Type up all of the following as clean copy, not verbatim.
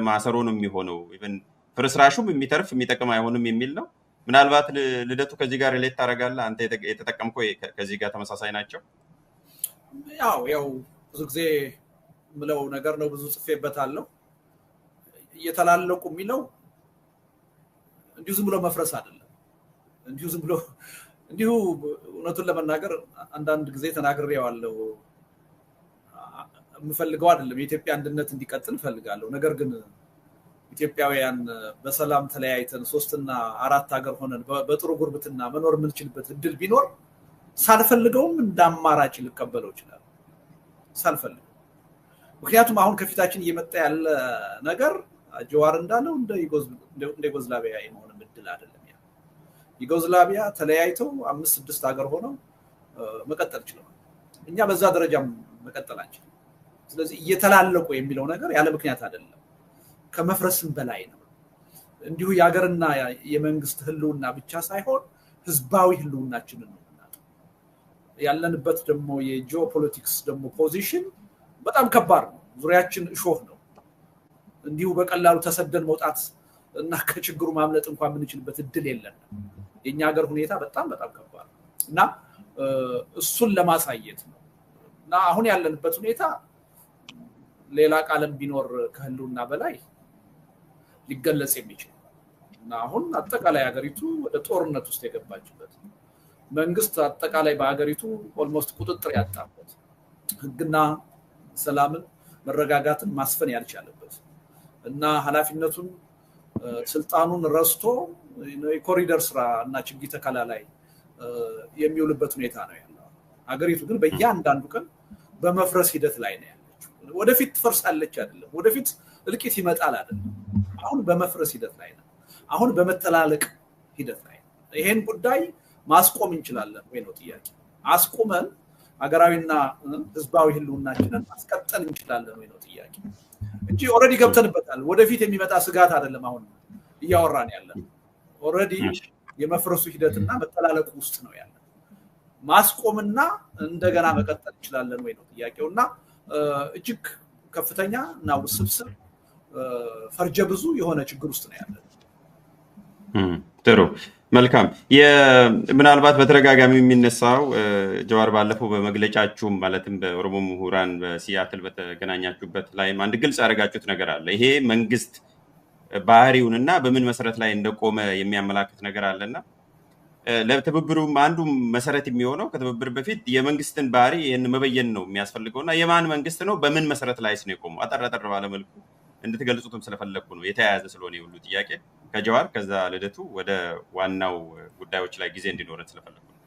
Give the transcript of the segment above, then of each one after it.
ማሰሮ ነው የሚሆነው፣ even ፍርስራሹም የሚተርፍ የሚጠቅም አይሆንም የሚል ነው። ምናልባት ልደቱ ከዚህ ጋር relate ታደርጋለህ? አንተ የተጠቀምከው ከዚህ ጋር ተመሳሳይ ናቸው? ያው ብዙ ጊዜ ምለው ነገር ነው፣ ብዙ ጽፌበታለሁ። እየተላለቁ የሚለው እንዲሁ ዝም ብሎ መፍረስ አይደለም። እንዲሁ ዝም ብሎ እንዲሁ እውነቱን ለመናገር አንዳንድ ጊዜ ተናግሬዋለሁ። የምፈልገው አይደለም፣ የኢትዮጵያ አንድነት እንዲቀጥል እፈልጋለሁ። ነገር ግን ኢትዮጵያውያን በሰላም ተለያይተን 3 እና 4 ሀገር ሆነን በጥሩ ጉርብትና መኖር የምንችልበት እድል ቢኖር ሳልፈልገውም እንደ አማራጭ ልቀበለው እችላለሁ። ሳልፈልገው። ምክንያቱም አሁን ከፊታችን እየመጣ ያለ ነገር ጀዋር እንዳለው እንደ ዩጎዝላቪያ የመሆንም እድል አይደለም። ያ ዩጎዝላቪያ ተለያይተው 5 6 ሀገር ሆነው መቀጠል ችለዋል። እኛ በዛ ደረጃም መቀጠል አንችልም። ስለዚህ እየተላለቁ የሚለው ነገር ያለ ምክንያት አይደለም፣ ከመፍረስም በላይ ነው። እንዲሁ የሀገርና የመንግስት ህልውና ብቻ ሳይሆን ህዝባዊ ህልውናችንን ነው የምናጣው። ያለንበት ደግሞ የጂኦፖለቲክስ ደግሞ position በጣም ከባድ ነው። ዙሪያችን እሾህ ነው። እንዲሁ በቀላሉ ተሰደን መውጣት እና ከችግሩ ማምለጥ እንኳን የምንችልበት እድል የለንም። የእኛ ሀገር ሁኔታ በጣም በጣም ከባድ ነው እና እሱን ለማሳየት ነው። እና አሁን ያለንበት ሁኔታ ሌላ ቃልም ቢኖር ከህልውና በላይ ሊገለጽ የሚችል እና አሁን አጠቃላይ ሀገሪቱ ወደ ጦርነት ውስጥ የገባችበት፣ መንግስት አጠቃላይ በሀገሪቱ almost ቁጥጥር ያጣበት፣ ህግና ሰላምን መረጋጋትን ማስፈን ያልቻለበት እና ኃላፊነቱን ስልጣኑን ረስቶ የኮሪደር ስራ እና ችግኝ ተከላ ላይ የሚውልበት ሁኔታ ነው ያለው። ሀገሪቱ ግን በእያንዳንዱ ቀን በመፍረስ ሂደት ላይ ነው ያለችው። ወደፊት ትፈርሳለች አይደለም፣ ወደፊት እልቂት ይመጣል አይደለም። አሁን በመፍረስ ሂደት ላይ ነው። አሁን በመተላለቅ ሂደት ላይ ነው። ይሄን ጉዳይ ማስቆም እንችላለን ወይ ነው ጥያቄ። አስቁመን ሀገራዊና ህዝባዊ ህልውናችንን ማስቀጠል እንችላለን ወይ ነው ጥያቄ እንጂ already ገብተንበታል። ወደፊት የሚመጣ ስጋት አይደለም አሁን እያወራን ያለን። Already የመፍረሱ ሂደትና መተላለቁ ውስጥ ነው ያለን። ማስቆምና እንደገና መቀጠል እንችላለን ወይ ነው ጥያቄው። እና እጅግ ከፍተኛ እና ውስብስብ ፈርጀ ብዙ የሆነ ችግር ውስጥ ነው ያለን። ጥሩ፣ መልካም። ምናልባት በተደጋጋሚ የሚነሳው ጀዋር፣ ባለፈው በመግለጫችሁም ማለትም በኦሮሞ ምሁራን በሲያትል በተገናኛችሁበት ላይም አንድ ግልጽ ያደረጋችሁት ነገር አለ። ይሄ መንግስት ባህሪውን እና በምን መሰረት ላይ እንደቆመ የሚያመላክት ነገር አለና ለትብብሩም አንዱ መሰረት የሚሆነው ከትብብር በፊት የመንግስትን ባህሪ ይህን መበየን ነው የሚያስፈልገው። እና የማን መንግስት ነው፣ በምን መሰረት ላይስ ነው የቆመው? አጠር አጠር ባለመልኩ እንድትገልጹትም ስለፈለግኩ ነው፣ የተያያዘ ስለሆነ የሁሉ ጥያቄ ከጀዋር ከዛ ልደቱ ወደ ዋናው ጉዳዮች ላይ ጊዜ እንዲኖረን ስለፈለግኩ ነው።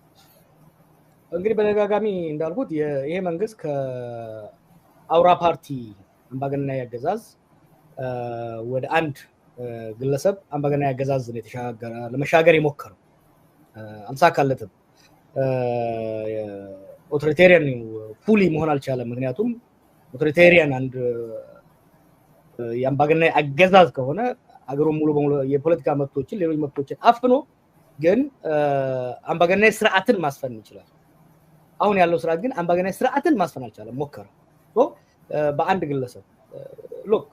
እንግዲህ በተደጋጋሚ እንዳልኩት ይሄ መንግስት ከአውራ ፓርቲ አምባገነናዊ አገዛዝ ወደ አንድ ግለሰብ አምባገነናዊ አገዛዝ ነው የተሻገረ፣ ለመሻገር የሞከረው አልተሳካለትም። Authoritarian fully መሆን አልቻለም። ምክንያቱም authoritarian አንድ የአምባገነናዊ አገዛዝ ከሆነ አገሩን ሙሉ በሙሉ የፖለቲካ መብቶችን፣ ሌሎች መብቶችን አፍኖ ግን አምባገነናዊ ስርዓትን ማስፈን ይችላል። አሁን ያለው ስርዓት ግን አምባገነናዊ ስርዓትን ማስፈን አልቻለም፣ ሞከረ በአንድ ግለሰብ። Look፣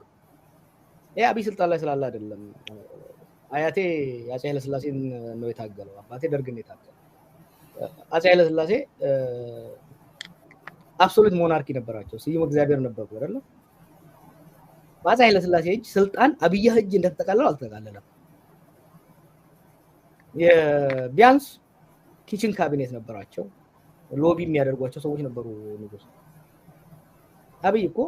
ይህ አብይ ስልጣን ላይ ስላለ አይደለም። አያቴ አፄ ኃይለስላሴን ነው የታገለው። አባቴ ደርግን ነው የታገለው። አፄ ኃይለስላሴ absolute monarchy ነበራቸው። ስዩም እግዚአብሔር ነበሩ አይደለ? በአፄ ኃይለስላሴ እጅ ስልጣን አብይ እጅ እንደተጠቃለለው አልተጠቃለለም። ቢያንስ kitchen cabinet ነበራቸው። Lobby የሚያደርጓቸው ሰዎች ነበሩ። ንጉስ አብይ እኮ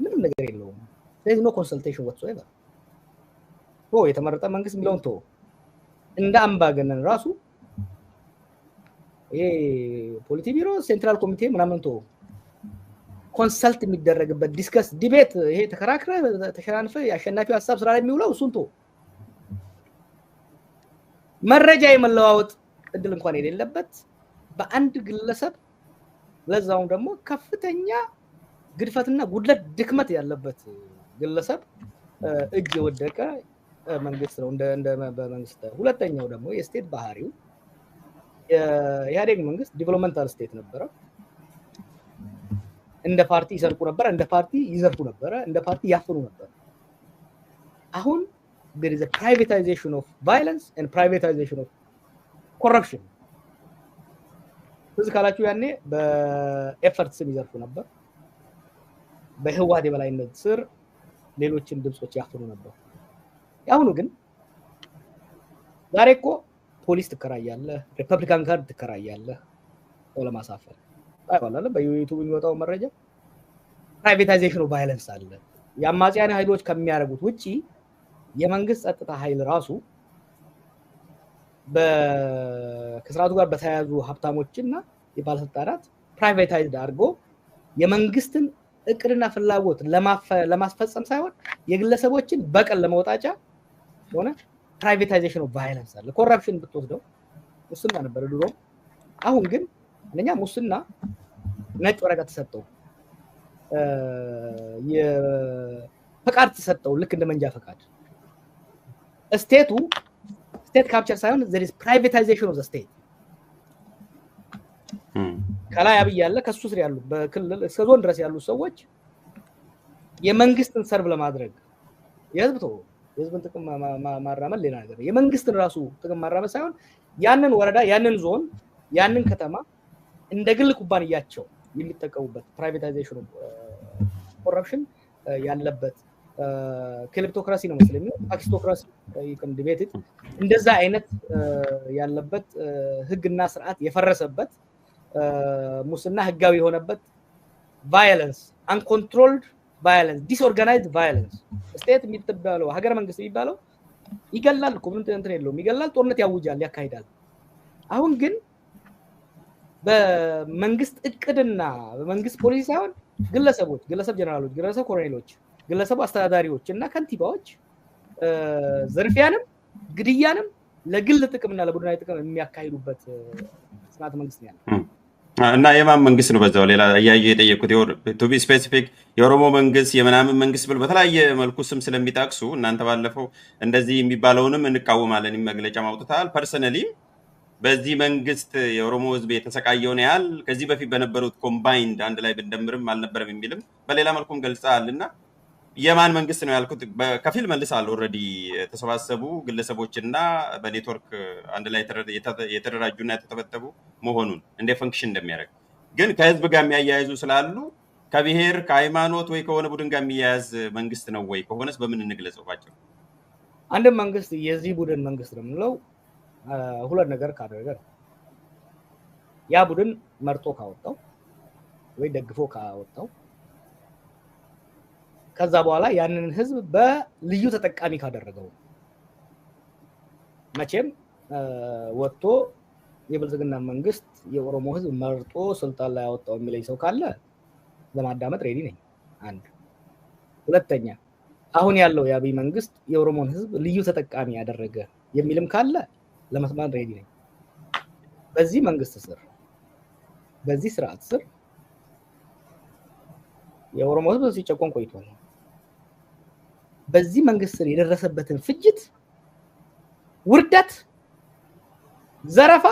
ምንም ነገር የለውም። ስለዚህ no consultation whatsoever። የተመረጠ መንግስት የሚለውን ቶ እንደ አምባገነን ራሱ ይሄ ፖሊቲ ቢሮ፣ central ኮሚቴ ምናምን ቶ consult የሚደረግበት discuss፣ debate፣ ይሄ ተከራክረ ተሸናንፈ የአሸናፊው ሀሳብ ስራ ላይ የሚውለው እሱን ቶ መረጃ የመለዋወጥ እድል እንኳን የሌለበት በአንድ ግለሰብ፣ ለዛውም ደግሞ ከፍተኛ ግድፈትና ጉድለት ድክመት ያለበት ግለሰብ እጅ የወደቀ መንግስት ነው እንደ በመንግስት። ሁለተኛው ደግሞ የ state ባህሪው የኢህአዴግ መንግስት developmental state ነበረ። እንደ ፓርቲ ይሰርቁ ነበረ፣ እንደ ፓርቲ ይዘርፉ ነበረ፣ እንደ ፓርቲ ያፍኑ ነበር። አሁን there is a privatization of violence and privatization of corruption። ትዝ ካላችሁ ያኔ በኤፈርት ስም ይዘርፉ ነበር። በህወሓት የበላይነት ስር ሌሎችን ድምፆች ያፍኑ ነበር። የአሁኑ ግን ዛሬ እኮ ፖሊስ ትከራያለህ፣ Republican Guard ትከራያለህ ሰው ለማሳፈን አይባላል። በ YouTube የሚወጣው መረጃ privatization of violence አለ። የአማጽያን ኃይሎች ከሚያደርጉት ውጪ የመንግስት ጸጥታ ኃይል ራሱ ከስርዓቱ ጋር በተያያዙ ሀብታሞችና የባለስልጣናት privatized አድርጎ የመንግስትን እቅድና ፍላጎት ለማስፈጸም ሳይሆን የግለሰቦችን በቀል ለመውጣጫ ሆነ privatization of violence አለ። Corruption ብትወስደው ሙስና ነበረ ድሮ። አሁን ግን አንደኛ ሙስና ነጭ ወረቀት ተሰጠው፣ ፈቃድ ተሰጠው፣ ልክ እንደ መንጃ ፈቃድ። State ኡ state capture ሳይሆን there is privatization of the state። ከላይ አብይ ያለ፣ ከሱ ስር ያሉ በክልል እስከ ዞን ድረስ ያሉ ሰዎች የመንግስትን serve ለማድረግ፣ የህዝብ ተወው፣ የህዝብን ጥቅም ማራመድ ሌላ ነገር፣ የመንግስትን ራሱ ጥቅም ማራመድ ሳይሆን ያንን ወረዳ፣ ያንን ዞን፣ ያንን ከተማ እንደ ግል ኩባንያቸው የሚጠቀሙበት privatization corruption ያለበት kleptocracy ነው መሰለኝ፣ kakistocracy debate፣ እንደዛ አይነት ያለበት፣ ህግና ስርዓት የፈረሰበት፣ ሙስና ህጋዊ የሆነበት፣ violence፣ uncontrolled violence፣ disorganized violence። State የሚባለው፣ ሀገረ መንግስት የሚባለው ይገላል እኮ፣ ምንም እንትን የለውም። ይገላል፣ ጦርነት ያውጃል፣ ያካሂዳል። አሁን ግን በመንግስት እቅድና በመንግስት ፖሊሲ ሳይሆን ግለሰቦች፣ ግለሰብ ጀነራሎች፣ ግለሰብ ኮሎኔሎች፣ ግለሰቡ አስተዳዳሪዎች እና ከንቲባዎች ዝርፊያንም ግድያንም ለግል ጥቅምና ለቡድናዊ ጥቅም የሚያካሂዱበት ስርዓተ መንግስት ነው ያለው። እና የማን መንግስት ነው? በዛው ሌላ እያየ የጠየቁት to be specific የኦሮሞ መንግስት የምናምን መንግስት ብሎ በተለያየ መልኩ ስም ስለሚጠቅሱ እናንተ ባለፈው እንደዚህ የሚባለውንም እንቃወማለን መግለጫ አውጥተሃል። Personally በዚህ መንግስት የኦሮሞ ህዝብ የተሰቃየውን ያህል ከዚህ በፊት በነበሩት combined አንድ ላይ ብንደምርም አልነበረም የሚልም በሌላ መልኩም ገልጸሃል። እና የማን መንግስት ነው ያልኩት ከፊል መልሳል። Already የተሰባሰቡ ግለሰቦችና በኔትወርክ አንድ ላይ የተደራጁና የተተበተቡ መሆኑን እንደ function እንደሚያደርግ ግን ከህዝብ ጋር የሚያያይዙ ስላሉ ከብሔር፣ ከሃይማኖት ወይ ከሆነ ቡድን ጋር የሚያያዝ መንግስት ነው ወይ? ከሆነስ በምን እንግለጸው? ባጭሩ። አንድም መንግስት የዚህ ቡድን መንግስት ነው የምንለው ሁለት ነገር ካደረገ ነው። ያ ቡድን መርጦ ካወጣው ወይ ደግፎ ካወጣው፣ ከዛ በኋላ ያንን ህዝብ በልዩ ተጠቃሚ ካደረገው። መቼም ወጥቶ የብልጽግና መንግስት የኦሮሞ ህዝብ መርጦ ስልጣን ላይ ያወጣው የሚለኝ ሰው ካለ ለማዳመጥ ready ነኝ። አንድ። ሁለተኛ፣ አሁን ያለው የአብይ መንግስት የኦሮሞን ህዝብ ልዩ ተጠቃሚ ያደረገ የሚልም ካለ ለመስማት ready ነኝ። በዚህ መንግስት ስር፣ በዚህ ስርዓት ስር የኦሮሞ ህዝብ ሲጨቆን ቆይቷል። በዚህ መንግስት ስር የደረሰበትን ፍጅት፣ ውርደት፣ ዘረፋ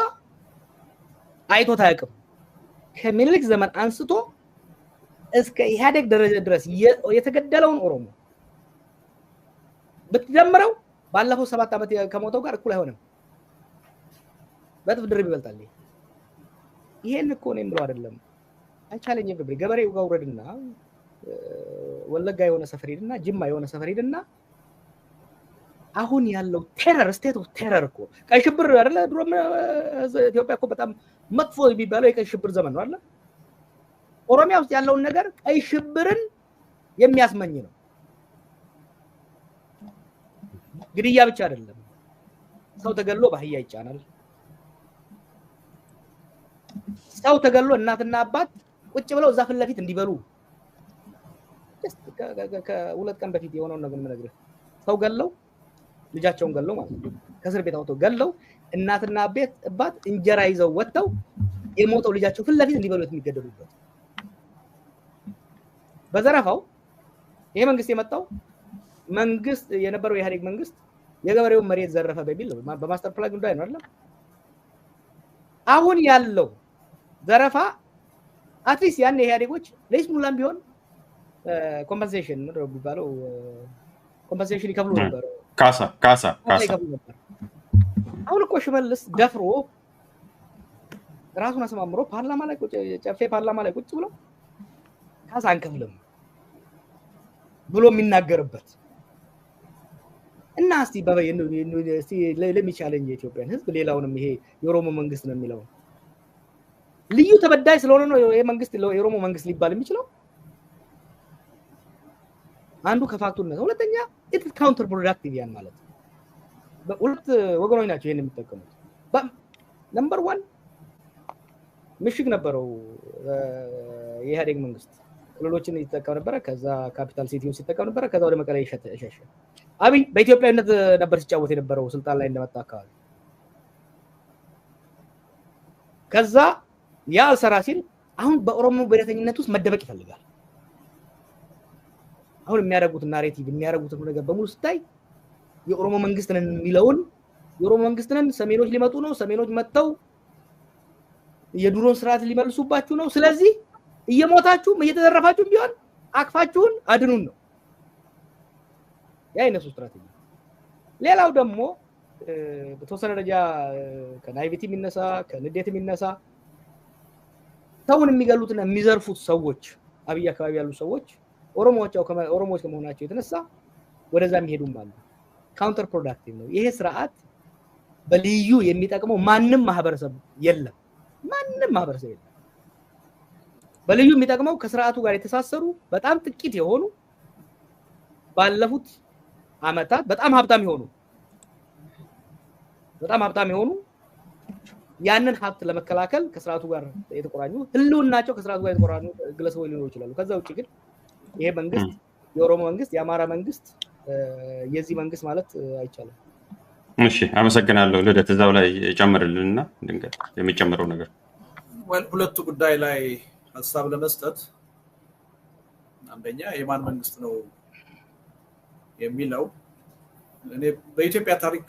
አይቶት አያውቅም። ከምኒልክ ዘመን አንስቶ እስከ ኢህአዴግ ደረጃ ድረስ የተገደለውን ኦሮሞ ብትደምረው ባለፈው 7 ዓመት ከሞተው ጋር እኩል አይሆንም። በእጥፍ ድርብ ይበልጣል። ይሄን እኮ እኔ የምለው አይደለም። I challenge everybody። ገበሬው ጋር ውረድና ወለጋ የሆነ ሰፈር ሂድና ጅማ የሆነ ሰፈር ሂድና አሁን ያለው terror፣ state of terror እኮ ቀይ ሽብር አይደለ? ድሮም ኢትዮጵያ እኮ በጣም መጥፎ የሚባለው የቀይ ሽብር ዘመን ነው አይደለ? ኦሮሚያ ውስጥ ያለውን ነገር ቀይ ሽብርን የሚያስመኝ ነው። ግድያ ብቻ አይደለም። ሰው ተገሎ በአህያ ይጫናል። ሰው ተገሎ እናትና አባት ቁጭ ብለው እዛ ፊት ለፊት እንዲበሉ፣ ከ2 ቀን በፊት የሆነውን ነገር የምነግርህ፣ ሰው ገለው፣ ልጃቸውን ገለው ማለት ነው። ከእስር ቤት አውጥተው ገለው እናትና ቤት አባት እንጀራ ይዘው ወጥተው የሞተው ልጃቸው ፊት ለፊት እንዲበሉት የሚገደዱበት። በዘረፋው ይሄ መንግስት የመጣው መንግስት የነበረው የኢህአዴግ መንግስት የገበሬውን መሬት ዘረፈ በሚል ነው። በ master plan ጉዳይ ነው አይደለም። አሁን ያለው ዘረፋ at least ያን የኢህአዴጎች ለይስሙላም ቢሆን compensation ምንድን ነው የሚባለው? Compensation ይከፍሉ ነበር፣ ካሳ ካሳ ካሳ ይከፍሉ ነበር። አሁን እኮ ሽመልስ ደፍሮ ራሱን አሰማምሮ ፓርላማ ላይ ቁጭ፣ ጨፌ ፓርላማ ላይ ቁጭ ብሎ ካሳ አንከፍልም ብሎ የሚናገርበት እና እስቲ ለሚቻለኝ የኢትዮጵያን ህዝብ ሌላውንም ይሄ የኦሮሞ መንግስት ነው የሚለው ልዩ ተበዳይ ስለሆነ ነው ይሄ መንግስት የኦሮሞ መንግስት ሊባል የሚችለው። አንዱ ከ fact ኡ ነው። ሁለተኛ it's counterproductive ያን ማለት ሁለት ወገኖች ናቸው ይሄን የሚጠቀሙት። Number one ምሽግ ነበረው የኢህአዴግ መንግስት፣ ክልሎችን ይጠቀም ነበረ። ከዛ capital city ውን ሲጠቀም ነበረ። ከዛ ወደ መቀሌ ሸሸ። አብይ በኢትዮጵያዊነት ነበር ሲጫወት የነበረው ስልጣን ላይ እንደመጣ አካባቢ። ከዛ ያ አልሰራ ሲል አሁን በኦሮሞ ብሔረተኝነት ውስጥ መደበቅ ይፈልጋል። አሁን የሚያደርጉት narrative የሚያደርጉት ነገር በሙሉ ስታይ የኦሮሞ መንግስት ነን የሚለውን የኦሮሞ መንግስት ነን፣ ሰሜኖች ሊመጡ ነው፣ ሰሜኖች መጥተው የድሮን ስርዓት ሊመልሱባችሁ ነው፣ ስለዚህ እየሞታችሁም እየተዘረፋችሁም ቢሆን አቅፋችሁን አድኑን ነው ያ የነሱ ስትራቴጂ። ሌላው ደግሞ በተወሰነ ደረጃ ከ naivety የሚነሳ ከንዴት የሚነሳ ሰውን የሚገሉትና የሚዘርፉት ሰዎች አብይ አካባቢ ያሉ ሰዎች ኦሮሞዎች ከመሆናቸው የተነሳ ወደዛ የሚሄዱም አሉ። Counterproductive ነው ይሄ ስርዓት። በልዩ የሚጠቅመው ማንም ማህበረሰብ የለም፣ ማንም ማህበረሰብ የለም። በልዩ የሚጠቅመው ከስርዓቱ ጋር የተሳሰሩ በጣም ጥቂት የሆኑ ባለፉት አመታት በጣም ሀብታም የሆኑ ያንን ሀብት ለመከላከል ከስርዓቱ ጋር የተቆራኙ ህልውናቸው ከስርዓቱ ጋር የተቆራኙ ግለሰቦች ሊኖሩ ይችላሉ። ከዛ ውጭ ግን ይሄ መንግስት የኦሮሞ መንግስት፣ የአማራ መንግስት፣ የዚህ መንግስት ማለት አይቻልም። እሺ፣ አመሰግናለሁ ልደት። እዛው ላይ ጨምርልንና ድንገት የሚጨምረው ነገር ሁለቱ ጉዳይ ላይ ሀሳብ ለመስጠት፣ አንደኛ የማን መንግስት ነው የሚለው፣ እኔ በኢትዮጵያ ታሪክ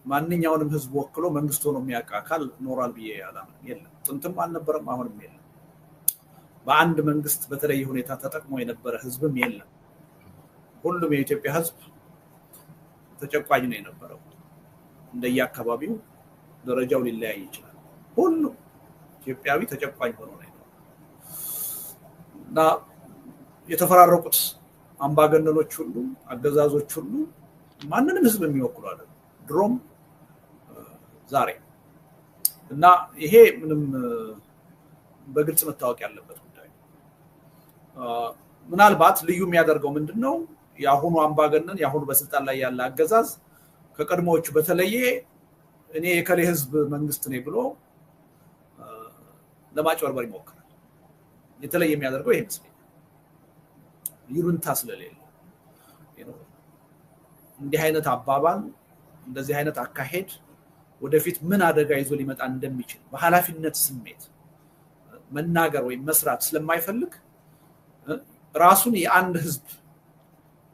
ማንኛውንም ህዝብ ወክሎ መንግስት ሆኖ የሚያውቅ አካል ኖሯል ብዬ አላምንም። የለም፣ ጥንትም አልነበረም፣ አሁንም የለም። በአንድ መንግስት በተለየ ሁኔታ ተጠቅሞ የነበረ ህዝብም የለም። ሁሉም የኢትዮጵያ ህዝብ ተጨቋኝ ነው የነበረው። እንደየአካባቢው ደረጃው ሊለያይ ይችላል። ሁሉም ኢትዮጵያዊ ተጨቋኝ ሆኖ ነው የኖረው እና የተፈራረቁት አምባገነኖች ሁሉ አገዛዞች ሁሉ ማንንም ህዝብ የሚወክሉ አይደሉም፣ ድሮም ዛሬ። እና ይሄ ምንም በግልጽ መታወቅ ያለበት ጉዳይ ነው። ምናልባት ልዩ የሚያደርገው ምንድነው? የአሁኑ አምባገነን የአሁኑ በስልጣን ላይ ያለ አገዛዝ ከቀድሞዎቹ በተለየ እኔ የከሌ ህዝብ መንግስት ነኝ ብሎ ለማጭበርበር ይሞክራል። የተለየ የሚያደርገው ይሄ ይመስለኛል። ይሉንታ ስለሌለ እንዲህ አይነት አባባል እንደዚህ አይነት አካሄድ ወደፊት ምን አደጋ ይዞ ሊመጣ እንደሚችል በኃላፊነት ስሜት መናገር ወይም መስራት ስለማይፈልግ ራሱን የአንድ ህዝብ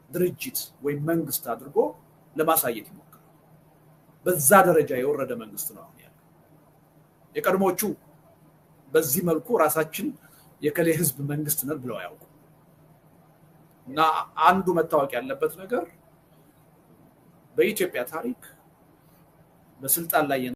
ድርጅት ወይም መንግስት አድርጎ ለማሳየት ይሞክራል። በዛ ደረጃ የወረደ መንግስት ነው አሁን ያለው። የቀድሞቹ በዚህ መልኩ ራሳችን የከሌ ህዝብ መንግስት ነን ብለው አያውቁም። እና አንዱ መታወቅ ያለበት ነገር በኢትዮጵያ ታሪክ በስልጣን ላይ